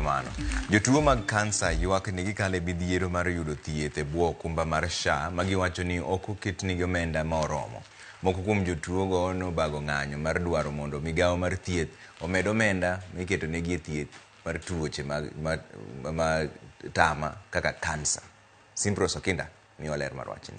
Erokamano. Jotuo mag kansa ywak ni gikalo e midhiero mar yudo thieth e bwo okumba mar SHA ma giwacho ni ok oketnigi omenda ma oromo. Moko kuom jotuogo nobago ng'anyo mar dwaro mondo migawo mar thieth omed omenda miketonegi e thieth mar tuoche ma, ma, ma tama kaka kansa. Simpros Okinda miwa ler mar wachni.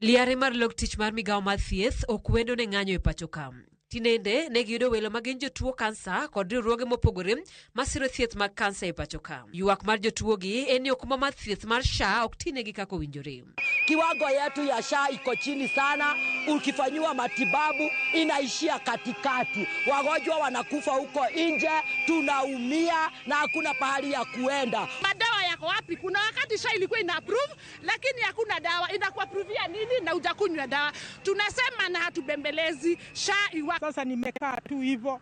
Liare mar lok tich mar migawo mar thieth ok wendo ne ng'anyo e pacho ka. Tinende ne giyudo welo ma gin jotuo kansa kod riwruoge mopogore masiro thieth mag kansa e pacho ka. Ywak mar jotuogi en ni okumba mar thieth mar SHA ok tinegi kaka owinjore. Kiwango yetu ya SHA iko chini sana, ukifanyiwa matibabu inaishia katikati, wagonjwa wanakufa huko nje, tunaumia na hakuna pahali ya kuenda. Madawa yako wapi? Kuna wakati SHA ilikuwa ina approve, lakini hakuna dawa. Inakuaprovia nini na hujakunywa dawa? Tunasema na hatubembelezi, SHA iwa Sasa nimekaa tu hivyo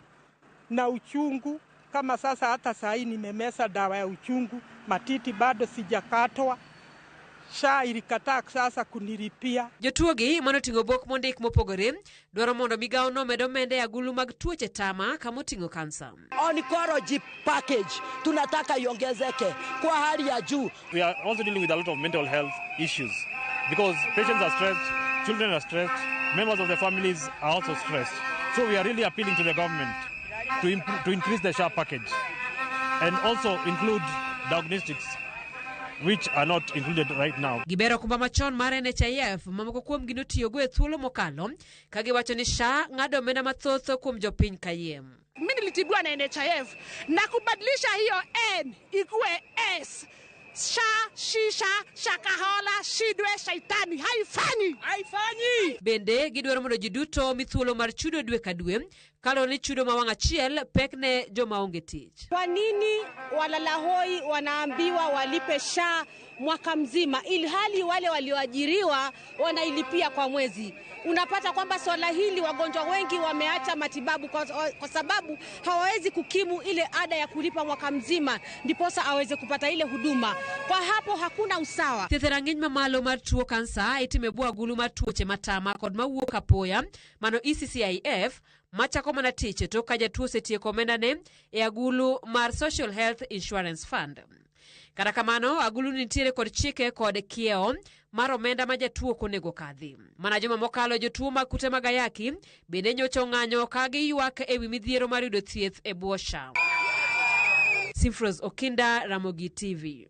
na uchungu kama sasa, hata saa hii nimemeza dawa ya uchungu, matiti bado sijakatwa. SHA ilikataa sasa kunilipia. Jotuogi manoting'o obok mondik mopogore dwaro mondo migawo no omed omenda e agulu mag tuoche tama kama oting'o kansa. Oncology package tunataka iongezeke kwa hali ya juu. We are also dealing with a lot of mental health issues because patients are stressed, children are stressed, members of the families are also stressed. So we are really appealing to the government to increase the SHA package and also include diagnostics which are not included right now. Gibero okumba machon mar NHIF ma moko kuomgi notiyogo e thuolo mokalo ka giwacho ni SHA ng'ado omenda mathoth kuom jopiny kayiem. Mi nilitibiwa na NHIF na kubadilisha hiyo N ikuwe S. Sha, shisha, shakahola, shidwe, shaitani. Haifanyi. Haifanyi. Bende gidwaro mondo ji duto omi thuolo mar chudo dwe ka dwe kaluwore ni chudo ma wang' achiel pek ne joma onge tich. Kwa nini walalahoi wanaambiwa walipe SHA mwaka mzima ilhali wale walioajiriwa wanailipia kwa mwezi? Unapata kwamba swala hili wagonjwa wengi wameacha matibabu kwa sababu hawawezi kukimu ile ada ya kulipa mwaka mzima ndiposa aweze kupata ile huduma. Kwa hapo hakuna usawa. Thieth e rang'iny mamalo mar tuo kansa itimo e bwo agulu mar tuoche matama kod mawuok apoya mano ECCIF machako mana tich tok ka jatuo osetieko omendane e agulu mar Social Health Insurance Fund. Kata kamano, agulu nitiere kod chike kod kiewo mar omenda ma jatuo ok onego kadhi. Mana juma mokalo jotuo mag kute mag ayaki bende nyocha ong'anyo ka giywak e wi midhiero mar yudo thieth e bwo SHA. Simfros Okinda, Ramogi TV.